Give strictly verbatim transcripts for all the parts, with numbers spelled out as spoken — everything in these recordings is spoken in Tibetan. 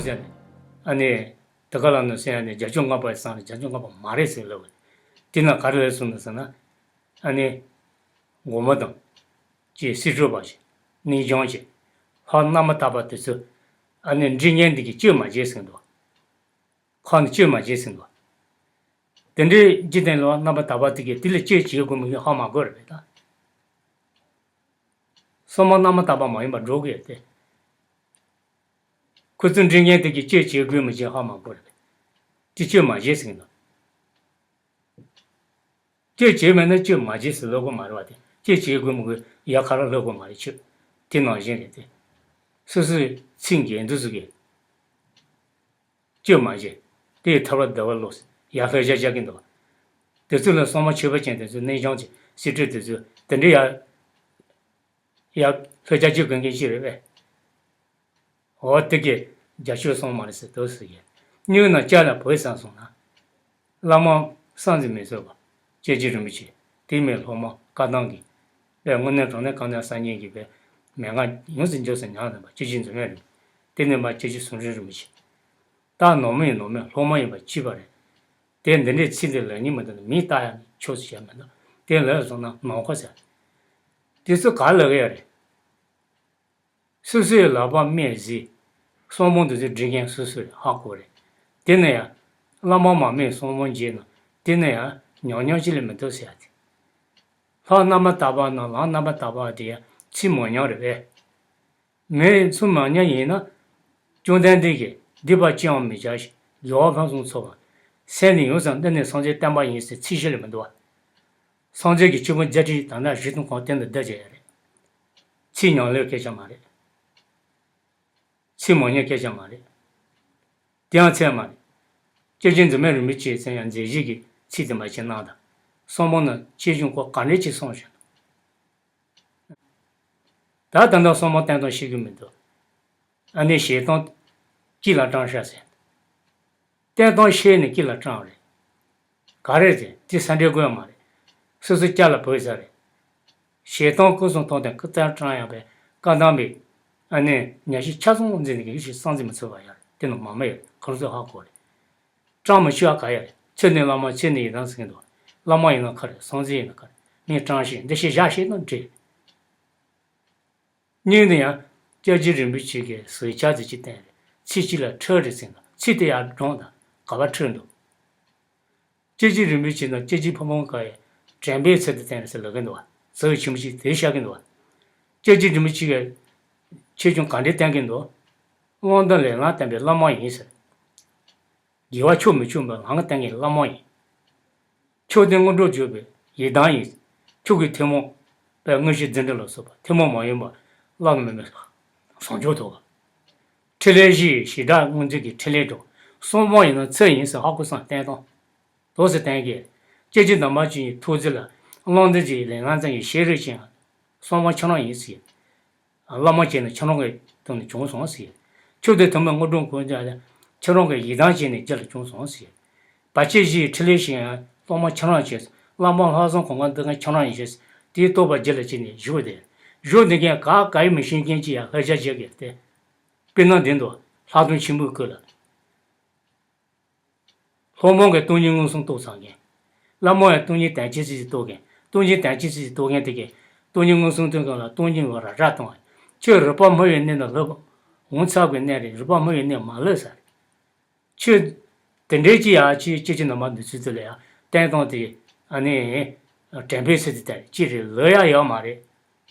ཟེར་ནས། ཨ་ནི་དེ་ག་ལ་ནི་ཟེར་ཡ་ནི་བརྒྱ་ཆ་ལྔ་པ་ཡི་སང་ནི་བརྒྱ་ཆ་ལྔ་པ་མ་རེད་ཟེར་ལབ་པ་རེད། དེ་ན་ག་རེ་ལབ་སོང་ན་ཟེར་ན། ཨ་ནི་སྒོར་མོ་དང་ཅེས་སྲིད་གྲོགས་པ་ཞིག་ནས་སྦྱོང་ཞིག་ལྷག་རྣམ་པར་དག་པ་དེ་ཚོ། ཨ་ནི་འབྲི་མཁན་འདི་གིས་སྤྱོད་མ་བྱེད་ཟེར་འདུག་ཁོ་ནི་སྤྱོད་མ་བྱེད་ཟེར་འདུག་དེ་འདྲའི་འཇིག་རྟེན་ལ་རྣམ་པར་དག་པ་དེ་གིས་དེ་ལ་སྤྱོད་བྱེད་དགོས་མི་གི་ཧ་མ་གོ་རེད་པས་ད། སོ་མ་རྣམ་པར་དག་པ་མ་ཡིན་པར་འགྲོ་དགོས་ཏེ། ཁོ་ཚོ་འབྲི་མཁན་དེ་གིས་སྤྱོད་བྱེད་དགོས་མི་བྱེད་ཧ་མ་གོ་རེད་པས། དེ་སྤྱོད་མ་བྱེད་ཟེར་གི་འདུག་སྤྱོད་བྱེད་མེད་ན་སྤྱོད་མ་བྱེད་ཟེར་ལབ་དགོས་མ་རེད་པ། དེ་སྤྱོད་བྱེད་དགོས་མི་དགོས་ཡ་ག་རེ་ལབ་དགོས་མ་རེད། ཆོས་དེ་ནང་བཞིན་རེད་དེ། སོ་སོའི་ཚིག་འགལ་འདུ་ཟེར་གི་སྤྱོད་མ་བྱེད། དེ་ཡི་ཐབས་ལ་བདེ་བ་ལོག་ཡ་ལྷོད་བྱ་བྱ་གི་འདུག་དེ་ཚོ་ལ་སོ་མ་ཆོས་པ་ཅན་དེ་ཚོ་གནས་སྦྱོང་གི་སྲིད་གྲོགས་དེ་ཚོ་དེ་འདྲའི་ཡ་ཡ་ལྷོད་བྱ་བྱེད་དགོས་མཁན་ཞིག་རེད་པས། འོ་དེ་གི་རྒྱ་ཆོས་སོང་མ་རེད་ཟེར་འདུག་ཟེར་གི། སྨྱུག་ན་ལྕགས་ལ་བོད་སངས་སོང་ན། བླ་མ་བསམ་གྱིས་མི་ཁྱབ་པ་སྐྱབས་རྗེ་རིན་པོ་ཆེ། དེ་མིན་སློབ་མ་བཀའ་ཐང་གི། པས་དངོས་གནས་དྲང་གནས་དཀའ་གནད་གསར་རྙིང་གི་པས་མན་ངག་ཡོངས་སུ་རྫོགས་སུ་ཉམས་ཟིན་པ་སྐྱབས་རྗེ་འཛམ་གླིང་རིན་པོ་ཆེ། དེ་ནས་མ་སྐྱབས་རྗེ་ཟུང་འབྲེལ་རིན་པོ་ཆེ། ད་ནོར་མི་ཡི་ནོར་མི་སློབ་མ་ཡིན་པ་གཅིག་པ་རེད། དེ་འདི་འདྲའི་ཚིག་འདི་ལབ་ཉན་མི་འདུག་མི་ལྟ་ཡ་ནི་ཆོས་སུ་བྱས་མི་འདུག་དེ་ལབ་སོང་ན་ནོར་ཁོ་ཟེར། དེ་ཚོ་ག་ལབ་གི་ཡ་རེད། སོ་སོའི་ལག་པ་སྨད་གཟིགས། གསང་སྨན་དེ་ཚོ་འབྲི་མཁན་སོ་སོས་ཧ་གོ་རེད། དེ་ནས་ཡང་། བླ་མ་མ་སྨད་གསང་སྨན་བརྗེད་ན་དེ་ནས་ཡང་ཉམས་མྱོང་ཅི་ལས་མི་འདུག་ཟེར་ཡ་དེ། ལྷག་རྣམ་པར་དག་པ་ན་ལམ་རྣམ་པར་དག་པ་དེ་ཡང་ཚིག་མང་ཉུང་རེད་པས། མི་ཚུལ་མང་ཉུང་ཡིན་ན། བཅོམ་ལྡན་འདས་ཀྱིས་སྡིག་པ་ཅི་ཡང་མི་བྱ་ཞིང་དགེ་བ་ཕུན་སུམ་ཚོགས་པར་སེམས་ནི་ཡོངས་སུ་འདི་ནི་སངས་རྒྱས་བསྟན་པ་ཡིན་ཟེར་ཚིག་བཞི་ལས་མི་འདུག་བ། སངས་རྒྱས་ཀྱི་ཆོས་ཀུན་བརྒྱད་ཁྲི་དང་ནི་བཞི་སྟོང་གང་སྟེང་དུ་བསྡུ་བྱས་ཡོད་རེད། ཚིག་ཉུང་ལོས་སྐད་ཆ་མ་རེད། ཚིག་མང་ཉུང་སྐད་ཆ་མ་རེད། དེའང་ཚད་མ་རེད། སྐྱབས་རྗེ་འཛམ་གླིང་རིན་པོ་ཆེས་མཚན་ཡང་མཛད་རྗེས་ཀྱི་ཚིག་དེ་མ་བྱས་གནང་དང་། གསང་སྨན་ནི་ཆེ་ཆུང་ཁོ་ག་འདྲས་ཅིག་གསུངས་བཞག་ད་ད་ལྟ་གསང་སྨན་བསྟན་སྟངས་ཤེས་ཀྱི་མི་འདུག་ཨ་ནི་ཞལ་གདམས་དཀྱིལ་ལ་དྲངས་ཤག་ཟེར། བསྟན་སྟངས་ཤེས་ནས་དཀྱིལ་ལ་དྲངས་རེད། ག་རེ་རེད་དེ་ས་འབྲས་དགོས་ཡ་མ་རེད། སོ་སོ་སྐྱ་ལ་བོས་ས་རེད། ཞལ་གདམས་སྐུ་གསུང་ཐུགས་རྟེན་སྐུ་རྩར་དྲངས་ཡག་པའི་བཀའ་གདམས་པའི། ཨ་ནི་ཉམས་ཞིབ་ཆ་ཚང་མཛད་ནས་ཡིད་ཆེས་སངས་རྒྱས་མི་ཚུགས་པ་ཡ་རེད། དེ་ནི་མ་མ་ཡ་རེད། གང་ཚོད་ཧ་གོ་རེད། དྲངས་མི་ཆོག་ཡ་ག་ཡ་རེད། ཚེ་ནི་བླ་མ་ཚེ་ནི་ཡི་དམ་ཟེར་གྱི་འདུག་བླ་མ་ཡིན་ན་ག་རེད། སངས་རྒྱས་ཡིན་ན་ག་རེད། ངས་དྲངས་ཤིག་འདི་ཞིག་བཞག་ཤིག་ན་འགྲིག་སྙིང་ནས་ཡང་སྐྱབས་རྗེ་རིན་པོ་ཆེ་གི་གཟུགས་ཆག་དེ་ཅིག་བསྟན་རེད། ཚིག་གཅིག་ལ་ཁྲིད་རེད་ཟེར་འདུག་ཚིག་དེ་ཡར་བགྲངས་དང་ག་པར་ཁྲིད་འདུག་སྐྱབས་རྗེ་རིན་པོ་ཆེ་དང་སྐྱབས་རྗེ་ཕ་བོང་ཁ་ཡི་དྲན་པའི་ཚུལ་དུ་བསྟན་རེད་ཟེར་ལབ་ཀྱི་འདུག་བ། གཟུགས་ཆེན་པོ་ཅིག་དེ་བཞག་གི་འདུག་བ། སྐྱབས་རྗེ་རིན་པོ་ཆེ་གིས་ཆེ་ཆུང་གང་འདྲས་བསྟན་གྱི་འདུག་དབང་དང་ལས་ལམ་བསྟན་པའི་བླ་མ་ཡིན་ཟེར། དགེ་བ་ཆོག་མི་ཆོག་པའི་ལམ་བསྟན་མཁན་བླ་མ་ཡིན། མཆོག་ལྡན་དངོས་གྲུབ་འཇུག་པའི་ཡི་དམ་ཡིན། མཆོག་གི་ཐུན་མོང་པའི་དངོས་གཞི་རྫུ་འཕྲུལ་ལ་སོགས་པ་ཐུན་མོང་མ་ཡིན་པ་བླ་ན་མེད་པའི་བཟང་སྤྱོད་ཐོབ་པ། ཕྲིན་ལས་བཞི་ཡི་བྱེ་བྲག་དངོས་འཛིན་གྱི་ཕྲིན་ལས་སྒྲུབ། གསང་སྨན་ཡིན་ན་ཚུལ་ཡིན་ཟེར་ཧ་གོ་སོང་བསྟན་སྟངས། དོགས་སུ་བསྟན་གྱི། སྐྱབས་རྗེ་དམ་པ་ཆོས་ཀྱི་ཐུགས་རྗེ་ལ་བླང་དོར་གྱི་ལས་ལམ་ཙམ་གྱི་ཤེས་རིག་ཅན། གསང་སྨན་ཁྱེད་རང་ཡིན་ཟེར། བླ་མ་བྱས་ནས་ཁྱེད་རང་གི་དོན་ནི་བྱུང་སོང་ཟེར། ཆོས་དེ་ཐོག་མའི་དངོས་གྲུབ་གོ་ཅག་ལ་ཁྱེད་རང་གི་ཡི་དམ་བྱས་ནས་རྒྱུད་ལ་བྱུང་སོང་ཟེར། བར་ཆད་བཞི་ཡི་ཕྲིན་ལས་བཞི་ཡང་སློབ་མ་ཁྱེད་རང་བྱས། བླ་མ་ལྷག་བསམ་གང་ག་འདི་ག་ཁྱེད་རང་ཡིན་ཞེས་དེའི་རྟོགས་པ་རྒྱུད་ལ་བྱས་ནས་བཞུགས་ཏེ། བཞུགས་འདི་གས་ག་ག་ཡི་མི་ཤེས་མཁན་ཅིག་ཡང་ལྷ་བྱ་བྱེད་གས་ཏེ། དཔེར་ན་འདི་འདུག་ལྷག་དོན་ཆེན་པོའི་སྐོར་ལ། སློབ་དཔོན་གྱིས་སྟོང་ཉིད་མངོན་སུམ་རྟོགས་ཚར་མཁན། བླ་མ་ཡང་སྟོང་ཉིད་དོན་སྤྱི་ཚིག་གཅིག་རྟོགས་མཁན། སྟོང་ཉིད་དོན་སྤྱི་ཚིག་གཅིག་རྟོགས་མཁན་དེ་གས་སྟོང་ཉིད་མངོན་སུམ་རྟོགས་མཁན་ལ་སྟོང་ཉིད་ལ་ར་སྤྲོད་གཏོང་བ། ཁྱོད་རིག་པ་སྨྲ་བའི་གནས་དང་ལུགས་འོང་ཚར་བའི་གནས་རེད། རིག་པ་སྨྲ་བའི་གནས་མ་ལུས་ས་རེད། ཁྱོད་དེ་འདྲའི་ཅི་ཡང་ཅི་ཅི་ཅི་ནམ་མ་འདི་ཚོའི་ཚུལ་ལ་ཡང་བསྟན་སྟངས་དེ་ཨ་ནི་དྲན་པའི་ཚུལ་དེ་ལྟར་ཅི་རེད་ལོས་ཡ་ཡོད་མ་རེད།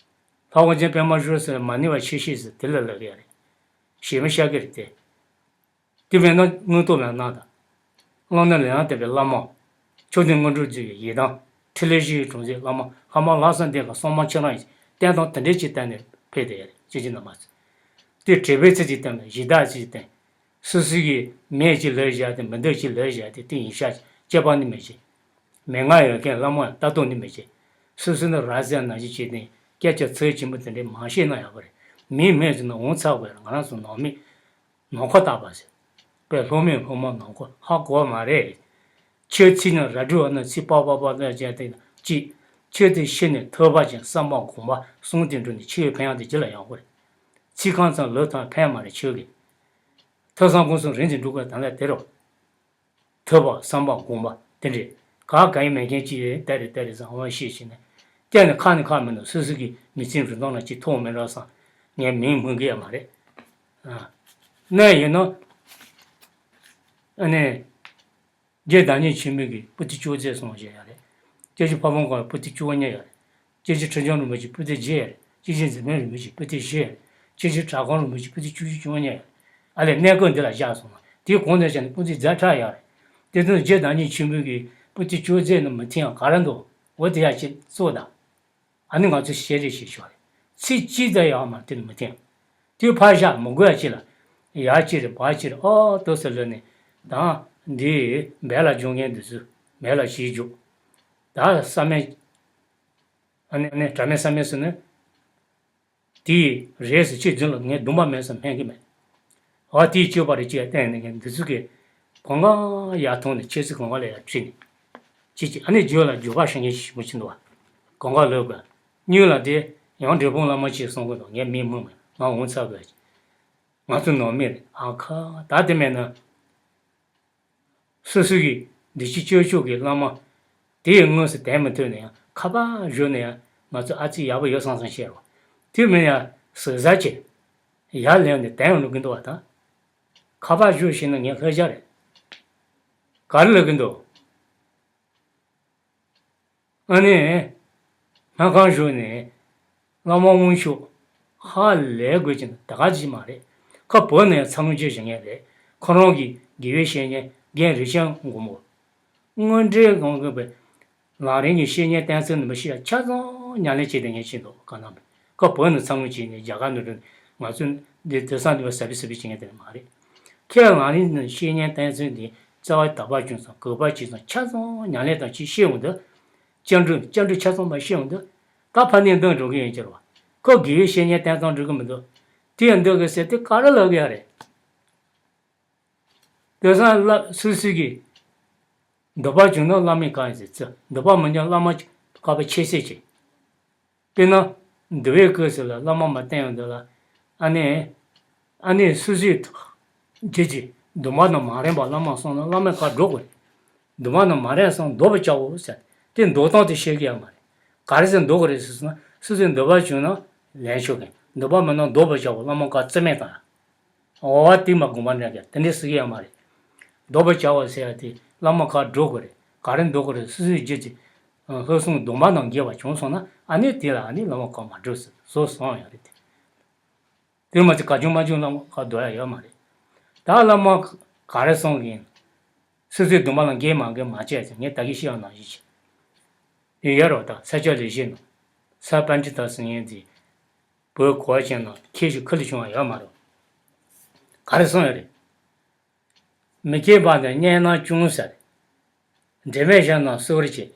ལྷ་དབང་ཆེན་པདྨ་བཞུགས་སུ་མ་ནུས་པ་ཆེ་ཤེས་སུ་དེ་ལ་ལབ་ཡ་རེད། ཞེ་མི་ཤ་གི་རེད་དེ། དེ་མེད་ན་དངོས་སྟོབས་ལ་སྣང་དང་། བླ་ན་ལས་ལམ་བསྟན་པའི་བླ་མ། མཆོག་ལྡན་དངོས་གྲུབ་འཇུག་པའི་ཡི་དམ། ཕྲིན་ལས་བཞི་ཡི་གྲོང་ཁྱེར་བླ་མ་ལྷ་མོ་ལྷག་བསམ་ལྡན་གྱི་གསང་སྨན་ཁྱེད་རང་ཡིན། བསྟན་སྟངས་དེ་འདྲའི་ཅིག་བསྟན་ནས་ཕེབས་བསྡད་ཡ་རེད་ཅི་ཅི་ན་མ་ཟེར། དེ་དྲན་པའི་ཚུལ་ཅིག་བསྟན་ལ་ཡི་དྭགས་ཅིག་བསྟན། སོ་སོ་གི་མེད་ཅིག་ལོས་བཞག་སྟེ་མི་འདོད་ཅིག་ལོས་བཞག་སྟེ་དེ་ཡིན་ཤག་ཅིག་སྐྱེ་བ་ནི་མི་བྱེད། མན་ངག་ཡོད་མཁན་བླ་མ་ཡང་ལྟ་རྟོག་ནི་མི་བྱེད། སོ་སོ་ནི་ར་བཟི་ནང་བཞིན་བྱས་ནས་སྐད་ཆ་ཚིག་ཆེན་པོ་དེ་འདྲའི་མང་བཤད་ན་ཡག་པོ་རེད། མིའི་མི་ཚོ་ནི་འོང་ཚར་དགོས་རེད། ང་རང་ཚོ་ནང་མི། ནང་ཁོ་བརྟག་པ་ཟེར། པས་སློབ་མས་སློབ་མ་ནང་ཁོ་ཧ་གོ་བ་མ་རེད། ཁྱོད་ཚིག་ནི་ར་སྦྲུལ་བ་ན་ཚིག་པགས་པགས་པགས་པགས་ཅན་དེ་གཅིག་ཁྱོད་དེ་ཤི་ནས་ཐོས་པ་ཅན་བསམ་པ་སྒོམ་པ་གསུམ་དེ་འགྲོ་ནས་ཆོས་ཕན་ཡག་དེ་ཅི་ལ་ཡོང་གི་རེད། ཚིག་རྐང་ཙམ་ལོས་ཐོག་ཕན་མ་རེད་ཁྱོད་ཀྱིས། ཐོས་བསམ་སྒོམ་གསུམ་རིམ་གྱིས་འགྲུབ་དགོས་ད་ལྟ་དེ་རུ། ཐོས་པ་བསམ་པ་སྒོམ་པ་དེ་འདྲས་ག་ག་ཡིན་མེད་མཁན་ཅིག་ཡོད་ད་རེད་ད་རེད་བསམ་དབང་ཤེས་བྱས་ནས་སྐྱ་ནས་ཁ་ནས་ཁ་མིན་ནོ་སོ་སོ་གི་མི་ཚེའི་རིན་ཐང་ལ་ཅིག་ཐོགས་མེད་འགྲོ་བསམ་ངས་མིང་སྨོས་གི་ཡ་མ་རེད། ཨ་ནས་ཡིན་ནོ། ཨ་ནས། རྗེ་བདག་ཉིད་ཆེན་པོས་ཀྱི་པོ་ཏི་བཅུ་བརྩེགས་གསུངས་བཞག་ཡ་རེད། སྐྱབས་རྗེ་ཕ་བོང་ཁ་པོ་ཏི་བཅུ་གཉིས་ཡ་རེད། སྐྱབས་རྗེ་ཁྲི་བྱང་རིན་པོ་ཆེ་པོ་ཏི་བཞི་ཡ་རེད། སྐྱབས་རྗེ་འཛམ་གླིང་རིན་པོ་ཆེ་པོ་ཏི་བཞི་ཡ་རེད། སྐྱབས་རྗེ་གྲྭ་ཁང་རིན་པོ་ཆེ་པོ་ཏི་བཅུ་བཅུ་གཉིས་ཡ་རེད། ཨ་ལས་གནས་སྐབས་འདི་ལ་བཞག་སོང་ན་དེའི་གོང་དུ་བྱས་ནས་པོ་ཏི་ཛ་ཁྲ་ཡ་རེད། དེ་དུས་རྗེ་བདག་ཉིད་ཆེན་པོས་ཀྱི་པོ་ཏི་བཅུ་བརྩེགས་ནི་མི་མཐུན་ཡང་ག་རེ་འདུག་འོ་དེ་ཡ་ཅིག་གཙོ་དང་། ཨ་ནི་ང་ཚོས་བཤད་རེས་བྱེད་ཆོག་རེད། ཚིག་གཅིག་ཙམ་ཡང་མ་དེ་ནི་མི་འཐེན། དུས་ཕར་བཞག་མི་དགོས་ཡ་ཅི་ལ། ཡ་ཅི་རེད་བ་ཅི་རེད་ཨོ་ཏོ་ཟེར་ལོས་ནས་དང་འདི་འབད་ལ་སྦྱོང་མཁན་འདི་ཚོས་མེད་ལ་ཞིག་འཇུག་ད་བསམ་མེད། ཨ་ནི་ཨ་ནི་དྲ་མེད་བསམ་མེད་ཟེར་ནས། དེའི་རེས་སུ་ཁྱེད་རྫུན་ལ་ངས་སྡུག་པ་མེད་ཟེར་སྨྲས་ཀྱི་མེད། འོ་དེའི་སྤྱོད་པ་རེ་ཅིག་ཡ་བསྟན་ནས་ངས་འདི་ཚོ་གི་གང་ག་ཡར་ཐོན་ནས་ཁྱེད་ཚོ་གང་ག་ལ་ཡར་ཁྲིད་ནས་ཅི་ཅི་ཨ་ནི་བརྗོད་ལ་བརྗོད་པ་ཤེས་མཁན་ཞིག་མི་ཕྱིན་འདུག་བ། གང་ག་ལོས་དགོས། སྙུན་ལ་དེ་ཡང་འབྲས་སྤུངས་བླ་མ་ཅིག་གསུང་གི་འདུག་ངས་མིང་སྨོས་མེད་ང་འོང་ཚར་དགོས། ང་ཚོ་ནང་མི་རེད་ཨ་ཁ་ད་དེ་མེད་ན། སོ་སོ་གི་འདི་ཕྱི་སྤྱོད་ཕྱོགས་ཀྱི་བླ་མ་དེ་ཡི་དངོས་སུ་དད་མི་ཐུབ་ན་ཡང་ཁ་པར་བཞུགས་ན་ཡང་ང་ཚོ་ཨ་ཙི་ཡག་པོ་ཡོད་བསམ་བསམ་བཤད་རོགས། དེ་མིན་ཡང་ཟུར་ཟ་བྱས་ཡར་ལེན་ནས་དད་ཡོང་ལུགས་ཀྱི་འདུག་བ་དང་། ཁ་པར་བཞུགས་ཤེས་ན་ངས་ལྷོད་བྱ་རེད། ག་རེ་ལབ་ཀྱི་འདུག་ཨ་ནི། སྨན་ཁང་བཞུགས་ནས་བླ་མ་དངོས་ཤུགས་ཧ་ལས་དགོས་ཀྱི་ད་ག་ཅིག་མ་རེད། ཁ་བོད་ནས་ཡང་ཚ་དངོས་ཅན་བཞེངས་མཁན་རེད། ཁོ་རང་གི་དགེ་བའི་བཤེས་གཉེན་རྒན་རི་ཆེན་མགོན་པོ། དངོས་འབྲེལ་གང་དགོས་པའི་ལམ་རིམ་གྱི་བཤེས་གཉེན་བསྟེན་ཚུལ་ནི་མི་ཤེས་ཡ་ཆ་ཚང་ཉམས་ལེན་བྱས་བསྡད་མཁན་ཅིག་འདུག་ག་ན་མེད། ཁ་བོད་ནས་ཚ་དངོས་བྱས་ནས་རྒྱ་གར་ནང་འགྲོ་ནས་ང་ཚོ་འདི་དེང་སང་འདི་བ་ཟ་བི་ཟ་བི་བྱེད་མཁན་དེ་མ་རེད། ཁས་ལམ་རིམ་ནི་བཤེས་གཉེན་བསྟེན་ཚུལ་འདི་རྩ་བ་དག་པ་བྱུང་ཙང་དགོས་པ་ཇི་ཙམ་ཆ་ཚང་ཉམས་ལེན་དང་ཅིག་ཤེས་འོང་དུས། བཅར་འདྲི་བཅར་འདྲི་ཆ་ཚང་པ་ཤེས་འོང་དུས། ད་ཕ་ནས་འདོན་འགྲོ་གི་ཡོད་ཀྱི་རེད་བ། ཁོ་དགེ་བའི་བཤེས་གཉེན་བསྟེན་སྟངས་འགྲིག་གི་མི་འདུག་དེ་ཡང་འདོད་གི་ཟེར་དེ་ག་རེ་ལབ་གི་ཡ་རེད། དེང་སང་བླ་སུ་སུ་གིས་འདོད་པ་བྱུང་ན་བླ་མས་བཀག་ཡིན་ཟེར་ཚུལ་འདོད་པ་མི་འགྱངས་བླ་མ་བཀག་པ་ཁྱད་བསད་བྱེད། དཔེར་ན། འདུལ་བའི་སྐབས་སུ་ལ་བླ་མ་མ་བསྟེན་ཡོང་དུས་ལ། ཨ་ནི། ཨ་ནི་སུ་སུའི་རྗེས་ཀྱི་འདུན་པ་དང་མ་རན་པ་བླ་མ་སོང་ན་བླ་མས་བཀག་འགྲོ་དགོས། འདུན་པ་དང་མ་རན་སོང་འདོར་བར་བྱའོ་ཟེར། དེ་འདོར་སྟངས་དེ་ཤེས་ཀྱི་ཡོད་མ་རེད། ག་རེ་ཟེར་འདོར་དགོས་རེད་ཟེར་སོང་ན་སུ་སུའི་འདོད་པ་བྱུང་ན་ལེན་ཆོག་གི་འདུན་པ་མིན་ན་འདོར་བར་བྱའོ་བླ་མ་བཀག་རྩིས་མེད་བཏང་ཡ། འོ་བ་དེ་མ་དགོངས་པ་འདྲ་གི་དེ་འདྲས་ཟེར་གྱི་ཡོད་མ་རེད། འདོར་བར་བྱའོ་ཟེར་ཡ་དེ་བླ་མ་བཀག་འགྲོ་དགོས་རེད། ག་རེ་འདོར་དགོས་རེད་སོ་སོའི་རྒྱུད་ཀྱི། ལྷག་བསམ་སྡོམ་པ་དང་འགལ་བ་བྱུང་སོང་ན་ཨ་ནི་དེ་ལ་ཨ་ནི་བླ་མ་བཀག་མ་འགྲོ་ཟེར་བཟོ་སོང་ཡོད་རེད་དེ། དེར་མ་ཚད་ག་བྱུང་མ་བྱུང་བླ་མ་བཀག་འདོར་ཡ་ཡོད་མ་རེད། ད་བླ་མ་ག་རེ་གསུང་གི་ཡིན། སོ་སོའི་སྡོམ་པ་ལ་འགལ་མ་འགལ་མ་བྱས་ཟེར་ངས་ད་གིན་བཤད་ཡ་ནང་བཞིན་བྱས། དེ་ཡོད་རེད་བ་ད་ས་སྐྱ་ལེགས་བཤད་ནང་། ས་པཎྜི་ཏ་ཟེར་མཁན་དེ། བོད་གོ་བ་ཅན་ནང་ཁྱེད་ཀྱི་ཁུ་ལུ་བྱུང་བ་ཡོད་མ་རེད། ག་རེ་གསུངས་ཡོད་རེད། མི་མཁས་པ་དང་སྙན་སྣང་ཅུང་ཟད། འབྲེལ་མེད་གཞན་རྣམས་གསོད་བྱེད།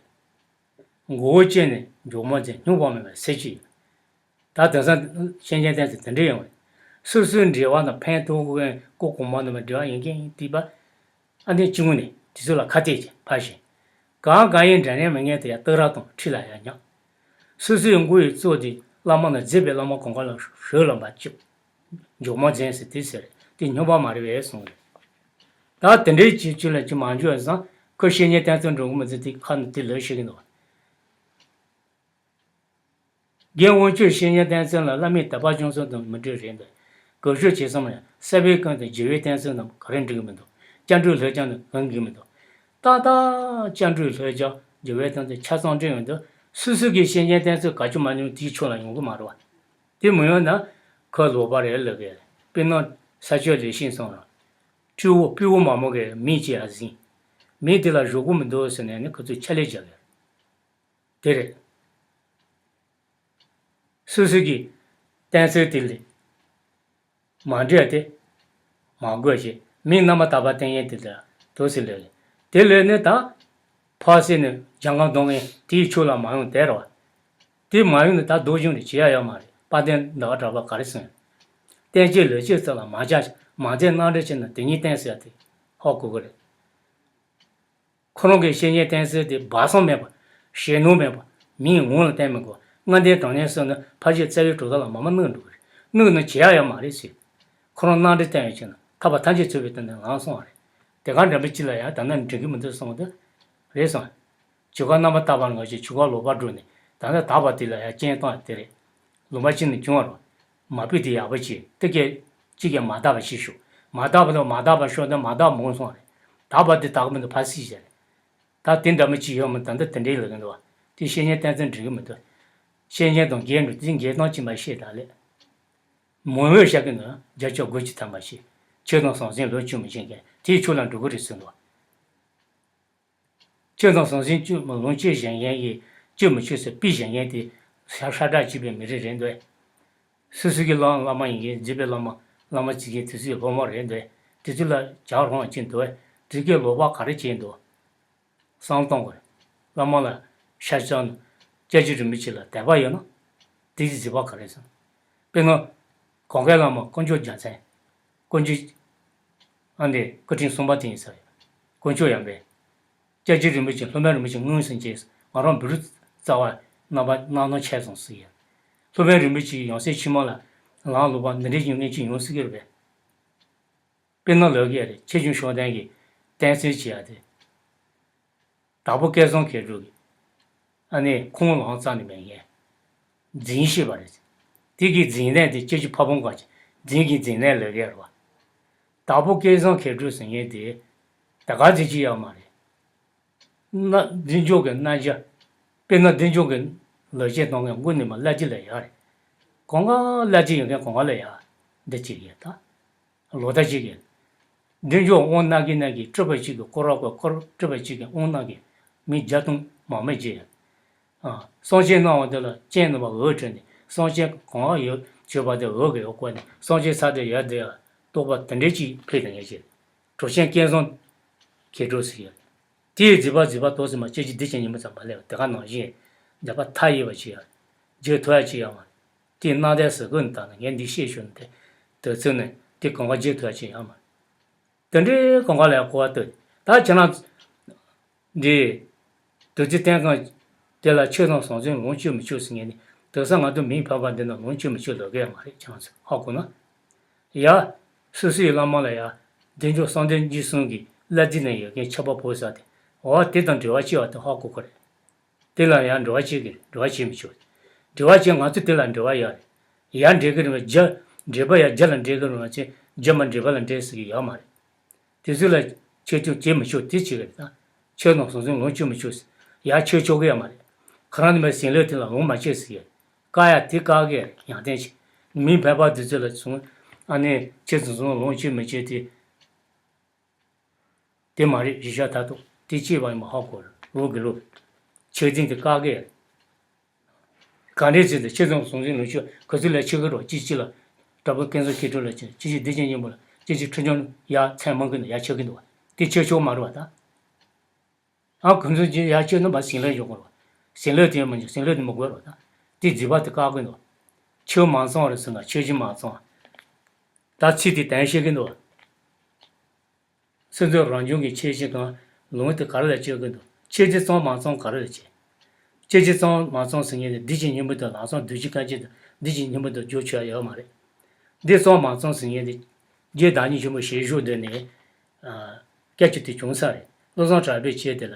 མགོ་བོ་བཅད་ནས་མགྱོགས་མོ་འཛིན་སྙོམས་པར་མེད་པའི་ཚེ་གཅིག་ཡིན། ད་དེང་སང་བཤེས་གཉེན་བསྟེན་ཚེ་དེ་འདྲ་ཡོང་བས། སོ་སོའི་འབྲེལ་བ་དང་ཕན་ཐོགས་མཁན་ཀོ་གོང་མ་རྣམས་འབྲེལ་བ་ཡོད་མཁན་ཡིན་དུས་པ། ཨ་ནི་གཅིག་ངོས་ནས་དེ་ཚོ་ལ་ཁ་གཏད་ཀྱིས་ཕར་ཞོག་གང་གང་ཡིན་འདྲ་མཉམ་མི་ངན་དེ་ཡང་སྟག་ར་དང་ཁྲི་ལ་ཡང་ཉག་སོ་སོའི་མགོ་ཡི་གཙོ་དེ་བླ་མ་ལ་མཛད་པའི་བླ་མ་གང་ག་ལ་ཞོལ་ལ་མ་བཅུག་མགྱོགས་མ་འཛིན་ཟེར་དེ་ཟེར་དེ་སྙོམས་པ་མ་རེད་པས་གསུངས་རེད། ད་དེ་འདྲའི་ཅིག་ཅིག་ལ་ཅིག་མ་འཇོག་ཡིན་ཙང་ཁོ་བཤེས་གཉེན་བསྟེན་ཚུལ་འགྲོ་གི་མི་འཛིན་དེ་ཁ་ནས་དེ་ལོས་ཤེས་ཀྱི་འདུག་རྒན་དབང་ཕྱུག་བཤེས་གཉེན་བསྟེན་ཚུལ་ལ་བླ་མའི་དད་པ་བྱུང་ཚུལ་དང་མི་འབྲལ་རེད་འདུག་གོ་ཤོད་བྱེད་སོང་ཡང་སྲས་པའི་སྐུ་དང་རྒྱལ་བའི་བསྟེན་ཚུལ་རྣམས་ག་རེ་འགྲིག་གི་མི་འདུག་སྐྱབས་འགྲོའི་ལྷོད་སྦྱང་ནི་གང་འགྲིག་གི་མི་འདུག་ཏག་ཏག་སྐྱབས་འགྲོའི་ལྷོད་སྦྱང་རྒྱལ་བའི་བསྟེན་ཚུལ་ཆ་ཚང་འགྲིག་མི་འདུག་སོ་སོ་གི་བཤེས་གཉེན་བསྟེན་ཚུལ་ག་ཅུང་མ་ཉུང་དེའི་ཕྱོགས་ལ་ཡོང་གི་མ་རེད་བ། དེ་མི་ཡོང་ན་ཁོ་ལོག་པ་རེད་ལབ་གི་དཔེར་ན་ས་སྐྱ་ལེགས་བཤད་སོང་ར། སྤྲེའུ་སྤྲེའུ་མ་མོ་གི་མི་གཅིག་ལ་ཟིན། མི་དེ་ལ་བཞུགས་གི་མི་འདུག་ཟེར་ནས་ནི་ཁོ་ཚོས་ཕྱག་ལས་རྒྱག་གི་དེ་རེད། སོ་སོ་གི་བསྟེན་ཚུལ་དེ་ལས་མ་འདྲེས་ཏེ། མ་དགོས་ཞེས་མི་རྣམ་པར་དག་པ་བསྟེན་མཁན་དེ་ལ་དུ་སི་ལས་ལས་དེ་ལས་ནི་ད་ཕ་སེ་ནི་ལྗང་ཁང་གཏོང་མཁན་དེའི་ཆོས་ལ་མ་ཡོང་དེ་རེད་བ། དེ་མ་ཡོང་ནི་ད་སྡུག་སྦྱོང་རེ་བྱེད་ཡ་ཡོད་མ་རེད། དཔལ་ལྡན་ཟླ་བ་གྲགས་པ་ག་རེ་གསུངས། བསྟེན་བྱའི་ལས་བྱེད་ཚོ་ལ་མ་བྱ་མ་མཛད་གནང་འདྲེན་བྱས་ན་དེ་ཉིད་བསྟེན་ཟེར་ཡ་དེ་ཧ་གོ་གི་རེད། ཁོ་རང་གི་བཤེས་གཉེན་བསྟེན་ཚུལ་དེ་སྦ་གསང་མེད་པ། ཞེད་སྣང་མེད་པ། མིའི་ངོ་ལ་བསྟན་མི་དགོས། ལྔ་ལྡན་གྲངས་ལྡན་སོགས་ནི་ཕ་རྒྱུད་རྩ་བའི་གྲུབ་མཐའ་ལ་མ་མ་གནོད་འགྲོ་གི་རེད། གནོད་ན་བྱེད་ཡ་ཡོད་མ་རེད་ཟེར། ཁོ་རང་གནང་འདྲེན་བསྟན་ཡོད་ཕྱིན་ན་ ཐར་པ་ཐམས་ཅད་ཚུད་པའི་དོན་དུ་ལམ་སོང་བ་རེད། དེ་ག་འདྲ་མི་གཅིག་ལ་ཡང་ད་ནི་འགྲིག་གི་མི་འདུག་གསུངས་ཏེ། རེད་སོང་། ཇི་སྐད་རྣམ་པར་དག་པ་ནང་བཞིན་ཇི་སྐད་ལོག་པར་སྒྲུབ་ནས་ད་ནི་དག་པ་དེ་ལ་ཡང་རྐྱེན་གཏོང་ཡ་དེ་རེད། ལུང་པ་གཅིག་ནས་བྱུང་བ་རེད། མ་པི་དེ་ཡག་པོ་བྱེད་དེ་སྐད་ཅིག་ཀྱང་མ་དག་པ་ཞིག་ཞུགས། མ་དག་པ་དང་མ་དག་པ་ཤོག་དང་མ་དག་མང་སོང་རེད། དག་པ་དེ་དག་མི་འདུག་ཕ་སྲིད་ཟེར། ད་དེ་འདྲ་མི་གཅིག་ཡོད་མི་ད་འདི་དེ་འདྲའི་ལ་གི་འདུག་བ། དེ་བཤེས་གཉེན་བསྟེན་ཚུལ་འགྲིག་གི་མི་འདུག་བཤེས་གཉེན་དང་རྒན་འགྲོ་དེ་འགལ་གཏོང་ཅི་མ་ཤེས་ད་ལས། མང་བོས་བཤད་ཀྱི་འདུག་བརྒྱ་ཆ་དགུ་ཅིག་ཐམ་པ་ཞིག་ཆོས་དང་ཟང་ཟིང་ལོངས་སྤྱོད་མི་ཤེས་མཁན་དེའི་ཆོས་ལ་འགྲོ་གི་རེད་ཟེར་འདུག་ཆོས་དང་ཟང་ཟིང་སྤྱོད་མི་ལོངས་སྤྱོད་བཞིན་མཁན་གྱི་སྤྱོད་མི་ཆོག་ཟེར་པི་བཞིན་མཁན་དེ་ཤ་ཤ་ཁྲག་གཅིག་པའི་མི་རིགས་རེད་འདུག་སོ་སོ་གི་བླ་བླ་མ་ཡིན་མཁན་མཛད་པའི་བླ་མ་བླ་མ་བྱེད་མཁན་དེ་ཚོའི་སློབ་མ་རེད་འདུག་དེ་ཚོ་ལ་ཇག་རོང་ཅིག་འདུག་དེ་གའི་ལོག་པ་ག་རེ་བྱས་འདུག་བསམ་བློ་གཏོང་དགོས་རེད། བླ་མ་ལ་ཤ་ཚ་ན་སྐྱབས་རྗེ་རིན་པོ་ཆེ་ལ་དད་པ་ཡོད་ན་དེ་གི་གཟིགས་པ་ག་རེ་ཟེར། དཔེར་ན། གོང་གའི་བླ་མ་དཀོན་མཆོག་རྒྱལ་མཚན། དཀོན་མཆོག་ཨ་འདི་སྐུ་ཕྲེང་གསུམ་པ་དེ་ཡིན་ས་རེད། དཀོན་མཆོག་ཡང་པས། སྐྱབས་རྗེ་རིན་པོ་ཆེ་སློབ་དཔོན་རིན་པོ་ཆེ་མངོན་སུམ་མཇལ་ང་རང་བོད་རིགས་རྩ་བ་རྣམ་པ་སྣ་ནོར་ཆེ་སོང་ཟེར་ཡ། སློབ་དཔོན་རིན་པོ་ཆེ་ཡང་སྲིད་ཕྱི་མ་ལ་ལམ་ལོག་པ་འདི་འདྲའི་ཡོང་མཁན་ཅིག་ཡོང་སྲིད་ཀྱི་རེད་པས། དཔེར་ན་ལོ་རྒྱུས་རེད་ཆེ་ཆུང་ཤོག་ལྡན་གྱི་བསྟན་སྲིད་བྱེད་ཡ་དེ། དྭགས་པོ་སྐལ་བཟང་མཁས་གྲུབ་ཀྱི་ཨ་ནི་ཁོང་ལམ་རྩ་ནས་མེད་མཁན་འཛིན་ཤེས་པ་རེད། དེ་གི་འཛིན་གནས་དེ་སྐྱབས་རྗེ་ཕ་བོང་ཁ་ཅིག་འཛིན་གྱི་འཛིན་གནས་ལོ་རྒྱུས་རེད་བ། དྭགས་པོ་སྐལ་བཟང་མཁས་གྲུབ་ཟེར་མཁན་དེ་ད་ག་ཚོད་ཅིག་ཡོད་མ་རེད། ན་འདི་འཇོག་གི་རྣམ་གཞག་དཔེར་ན་འདི་འཇོག་གི་ལོ་ཆེན་གཏོང་མཁན་མགོ་ནས་མ་བླ་སྤྱི་ལ་ཡག་རེད། གོང་ག་བླ་སྤྱི་ཡོད་མཁན་གོང་ག་ལ་ཡག་འདི་གཅིག་ཡོད་ད། ལོ་ཟླ་གཅིག་གི། འདི་འཇོག་དབང་གནང་གི་གནང་གི་སྤྲུལ་པ་གཅིག་གི་སྐོར་ར་སྐོར་སྐོར་སྤྲུལ་པ་གཅིག་གི་དབང་གནང་གི་མི་བརྒྱ་སྟོང་མང་མོས་བྱས་ཡོད། ཨ། གསང་ཆེན་གནང་བ་དེ་ལ་སྤྱན་ནུས་པ་འོད་བྱོན་ནས་གསང་ཆེན་གང་ཡོད་བྱོས་པ་དེ་འོད་ཀྱི་འོད་བཀོད་ནས་གསང་ཆེན་ས་དེ་ཡར་དེ་ཡར་གཏོགས་པ་དེ་འདྲའི་ཅིག་ཕེབས་དང་ངེས་ཅིག་གྲུབ་ཆེན་སྐལ་བཟང་མཁས་གྲུབ་ཟེར་ཡོད། དེའི་མཛད་པ་མཛད་པ་ཏོག་ཙམ་མ་སྐྱེ་ཅི་འདི་ཅི་ཉིན་མོ་ཙམ་མ་སླེབས་དེ་ག་ནང་བཞིན་མཛད་པ་མཐའ་ཡས་པ་ཅིག་ཡོད། བརྗོད་ཐུབ་ཡ་ཅིག་ཡོད་མ་རེད། དེའི་གནང་དེ་ཟེར་དགོས་ནི་དང་ངས་འདི་ཤེས་ཞུ་ནི་དེ་དུས་ཚོད་ནས་དེ་གང་ག་བརྗོད་ཐུབ་ཡ་ཅིག་ཡོད་མ་རེད། དེ་འདྲའི་གང་ག་ལ་ཡང་གོ་བ་ལྟོས། ད་ཁྱེད་རང་འདི་རྡོ་རྗེ་གདན་ཁང་དེ་ལ་ཆོས་དང་ཟང་ཟིང་ལོངས་སྤྱོད་མི་ཆོག་ཟེར་མཁན་ནི་དེང་སང་ང་ཚོ་མིའི་འཕགས་པ་འདི་ན་ལོངས་སྤྱོད་མི་ཆོག་ལབ་ཀྱི་ཡོད་མ་རེད་ཁྱེད་རང་ཚོ་ཧ་གོ་ན། ཡ། སོ་སོའི་བླ་མ་ལ་ཡ། བདེ་མཆོག་གསང་བདེ་འཇིགས་གསུམ་གྱི་བླ་རྫས་ནས་ཡོད་མཁན་ཆབ་པ་ཕོ་ས་དེ་འོ་དེ་དང་འབྲེལ་བ་ཆེ་བ་དེ་ཧ་གོ་གི་རེད། དེ་ལ་ཡང་འབྲེལ་བ་བྱེད་ཀྱི་འབྲེལ་བ་བྱེད་མི་ཆོག་འབྲེལ་བ་བྱེད་ང་ཚོ་དེ་ལ་འབྲེལ་བ་ཡོད་རེད། ཡར་འབྲེལ་གྱི་རེད་བ་རྒྱ། འབྲེལ་བ་ཡར་རྒྱ་ལ་འབྲེལ་གྱི་རེད་བ་ཅེ་རྒྱ་མ་འབྲེལ་བ་ལ་འབྲེལ་ཟེར་གྱི་ཡོད་མ་རེད། དེ་ཚོ་ལ་ཆེ་ཆུང་བྱེད་མི་ཆོག་དེ་བྱེད་ཀྱི་རེད་ད། ཆོས་དང་ཟང་ཟིང་ལོངས་སྤྱོད་མི་ཆོག་ཟེར། ཡར་ཆོས་ཆོག་གི་ཡོད་མ་རེད། ཁོ་རང་ནི་མ་ཟིང་ལོས་དེ་ལ་ལོངས་མ་སྤྱད་ཟེར་གྱི་རེད། བཀག་ཡ་དེ་བཀག་གི་རེད་ཡང་བསྟན་ཆེ། མི་ཕལ་པ་དེ་ཚོ་ལ་བྱུང་ཨ་ནི་ཆོས་དང་ཟང་ཟིང་ལོངས་སྤྱོད་མི་སྤྱད་དེ། དེ་མ་རེད་རི་ཤ་ད་དུ་དེ་སྐྱེས་པ་ཡིན་པ་ཧ་གོ་རེད་ལོ་དགེ་ལོ། ཆོས་འཛིན་དེ་བཀག་གི་ཡ། ག་འདྲས་ཟེར་ཏེ་ཆོས་དང་ཟང་ཟིང་ལོངས་སྤྱོད་ག་ཚོད་ལ་ཆོས་ཀྱི་རོ་ཅི་ཅི་ལ། དྲག་པོ་སྐལ་བཟང་མཁས་གྲུབ་ལ་ཆོས་ཅི་ཅི་བདེ་ཆེན་སྙིང་པོ་ལ་ཅི་ཅི་ཁྲི་སྐྱོང་ཡ་མཚན་མང་གི་ནི་ཡ་ཆོས་ཀྱི་འདུག་བ། དེ་ཆོས་ཆོག་མ་རེད་བ་ད། ཨ་གོ་ཚོད་ཅི་ཡ་ཆོས་རྣམ་པ་ཟིང་ལོས་འཇོག་དགོས་རེད་བ། ཟིང་ལོས་དེ་མ་འཇོག་ཟིང་ལོས་དེ་མ་དགོས་རེད་བ་ད། དེ་བརྫིས་པ་དེ་བཀག་གི་འདུག་བ། ཆོས་མ་ཚང་རེད་ཟེར་ན་ཆོས་ཅི་མ་ཚང་བ། ད་ཚིག་དེ་གཏན་བཤད་ཀྱི་འདུག་བ། སེམས་ཚོར་རང་བྱུང་གི་ཁྱད་གཞི་གང་ལུང་དེ་ག་རེ་ལ་བཅོས་ཀྱི་འདུག་ཁྱད་གཞི་གཙང་མ་གཙང་ག་རེ་ལ་བཅོས། ཁྱད་གཞི་གཙང་མ་གཙང་ཟེར་མཁན་དེ་འདི་ཕྱི་གཉེན་པོ་དང་ལམ་སང་འདུས་བྱས་སྐད་ཅིག་དང་འདི་ཕྱི་གཉེན་པོ་དང་བརྗོད་ཆོག་ཡོད་མ་རེད། འདི་གཙང་མ་གཙང་ཟེར་མཁན་དེ་རྗེ་བདག་ཉིད་ཆེན་པོ་ཞལ་བཞུགས་འདི་ནས་སྐད་ཆ་དེ་བྱུང་ས་རེད། བློ་བཟང་གྲགས་པས་བྱས་དེ་ལ་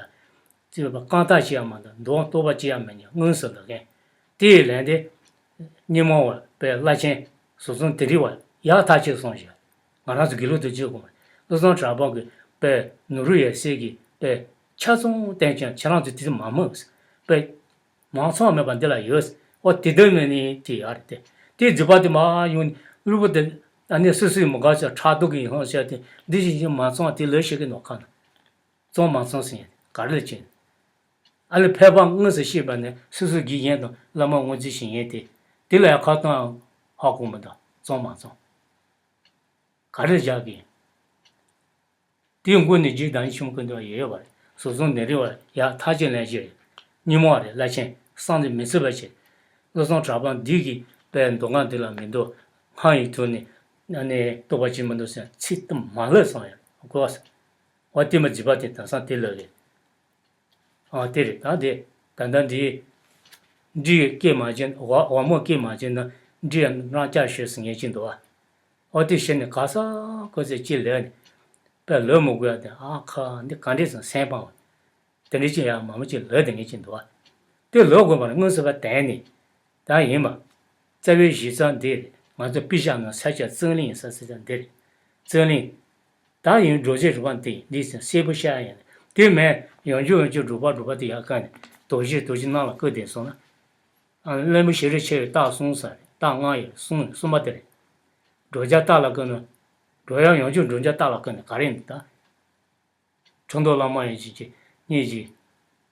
རྩིས་པ་རྐང་ཐག་བྱེད་ཡ་མ་གཏོགས་འདུག་རྟོགས་པ་བྱེད་ཡ་མེད་ཉག་དངོས་སུ་ལབ་མཁན། དེའི་ལན་དེ། སྙན་མོ་བ་པའི་བླ་ཆེན་ཟུར་འཛོམས་དེ་རིང་བ་ཡག་ཐག་ཆོད་སོང་ཞེས། ང་རང་ཚོ་དགེ་ལུགས་དུ་བརྗོད་དགོས་མ་རེད། བློ་བཟང་གྲགས་པ་གི་པའི་ནོར་བུ་ཡོད་སྲིད་ཀྱི་པའི་ཆ་ཚང་བསྟན་ཀྱང་ཁྱེད་རང་ཚོ་དེ་ཚོ་མ་སྨོས་པའི་མང་ཚོགས་མེད་པ་འདི་ལ་ཡོད། ཨོ་དེ་འདོད་མེད་ནི་དེ་ཡག་རེད་དེ། དེ་རྫུས་པ་དེ་མ་ཡོང་ནི་གློ་བུར་དེ་ཨ་ནི་སུ་སུའི་མི་དགའ་ཆ་ཕྲག་དོག་གི་ཡིན་ཧང་ཤ་དེ་འདི་བཞིན་བཞིན་མ་ཚང་དེ་ལོས་ཤེས་ཀྱི་ནོར་ཁ་ན། གཙང་མ་གཙང་ཟེར་ཡ་ག་རེ་ལ་བྱེད། ཨ་ལེ་ཕལ་པ་དངོས་སུ་ཤེས་པ་ནི་སོ་སོའི་དགེ་རྒན་དང་བླ་མ་དབུ་འཛིན་ཞིག་ཡིན་ཏེ། དེ་ལ་ཡང་ཁ་གཏོང་ཧ་གོ་མི་འདུག་གཙང་མ་གཙང་། ག་རེ་བཞག་གི། དེའི་མགོ་ནས་རྗེ་བདག་ཉིད་ཆེན་པོ་ཀུན་འདུལ་བ་ཡོད་ཡོད་པ་རེད། ཟུར་འཛོམས་ནད་རིགས་བ་ཡག་ཐག་ཆོད་ལན་བཞེས་རེད། སྙན་མོ་བ་རེད་བླ་ཆེན་གསང་དེ་མི་བརྩི་བ་བྱེད། བློ་བཟང་གྲགས་པ་འདི་གི་པའི་མདོ་སྔགས་འདི་ལ་མི་འདུག་སྔགས་ཡི་དོན་ནི་ཨ་ནི་རྟོགས་པ་ཅིག་མི་འདུག་ཟེར་ཚིག་དུ་མ་ལབ་སོང་ཡ་གོ་བ་ས། འོ་དེ་མ་བརྫིས་པ་དེ་དེང་སང་དེ་ལོས་རེད། ཨ་དེ་རེད་ད་དེ། ད་ལྟ་འདི། འབྲི་སྐད་མ་བྱས་ན་འོ་འོ་མོ་སྐད་མ་བྱས་ན་འབྲི་ཡ་རང་སྐྱར་ཤོད་ཟེར་ངེས་ཀྱི་འདུག་ཨ། ཨོ་དེ་བྱས་ནས་ག་ས་ག་ས་ཅིག་ལོས་ནས་དཔེ་ལོས་མི་དགོས་ཡ་དེ། ཨ་ཁ་འདི་ག་འདྲས་སོང་སེམས་ཕངས་པ། དེ་འདྲས་ཅིག་ཡང་མང་པོ་ཅིག་ལོས་དེ་ངས་ཅིག་འདུག་བ། དེ་ལོས་དགོས་པ་ནི་མངོན་སུམ་པ་བསྟན་ནས། ད་ཡིན་པ། རྩ་བའི་གཞི་རྩ་འདི་རེད། ང་ཚོ་པི་ཤ་ནང་ས་ཆ་རྩང་གླིང་ཡིན་ས་ས་ཆ་འདི་རེད། རྩང་གླིང་། ད་ཡིན་རྡོ་རྗེ་རུ་པ་འདི་འདི་ཟེར་སེར་པོ་ཤ་ཡ་ཡིན། དེ་མེད་ཡང་འཇུག་ཡང་འཇུག་འགྲོ་བ་འགྲོ་བ་དེ་ཡར་བཀག་ནས་རྡོ་རྗེ་རྡོ་རྗེ་གནམ་ལ་བཀོད་དེ་སོང་ན། ཨ། གླེན་པོ་ཞེ་རེ་ཆེ་བའི་རྟགས་གསུམ་ཟེར་རེད། རྟགས་ལྔ་ཡོད་གསུམ་ཡོད། གསུམ་པ་དེ་རེད། འགྲོ་བྱ་རྟགས་ལ་བཀོད་ན། འགྲོ་ཡང་ཡང་འཇུག་འགྲོ་བྱ་རྟགས་ལ་བཀོད་ན་ག་རེ་ཡིན་ད། ཁྲི་མདོ་བླ་མ་ཡང་ཅིག་ཅིག་གཉིས་ཀྱིས།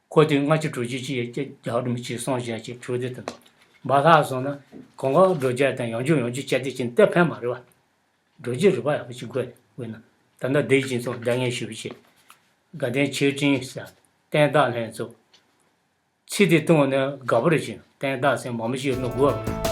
ཁོ་དེ་ལྔ་བཅུ་དྲུག་ཅུ་ཅིག་ཡོད་ཀྱི་རྒྱལ་བ་རིན་པོ་ཆེས་གསུངས་བཞག་ཅིག་གྲུབ་དེ་དེ་འདུག་མ་ལྷག་སོང་ན་གང་ག་འགྲོ་བྱ་དང་ཡང་འཇུག་ཡང་འཇུག་བྱ་དེ་ཅིག་དེ་ཕན་མ་རེད་བ། རྡོ་རྗེ་རུ་པ་ཡག་པོ་ཅིག་དགོས་དགོས་ན། ད་ལྟ་འདི་ཡི་སྦྱིན་སོགས་འདི་ངས་ཞུ་བ་བྱེད། དགའ་ལྡན་ཆོས་སྤྲིན་ཟེར། བསྟན་བདག་ལྷན་ཚོགས། ཚིག་དེ་བཏང་བ་ནས་དགའ་པོ་རེ་བྱེད། བསྟན་བདག་ཟེར་མང་པོ་ཞིག་ཡོད་ན་དགོས།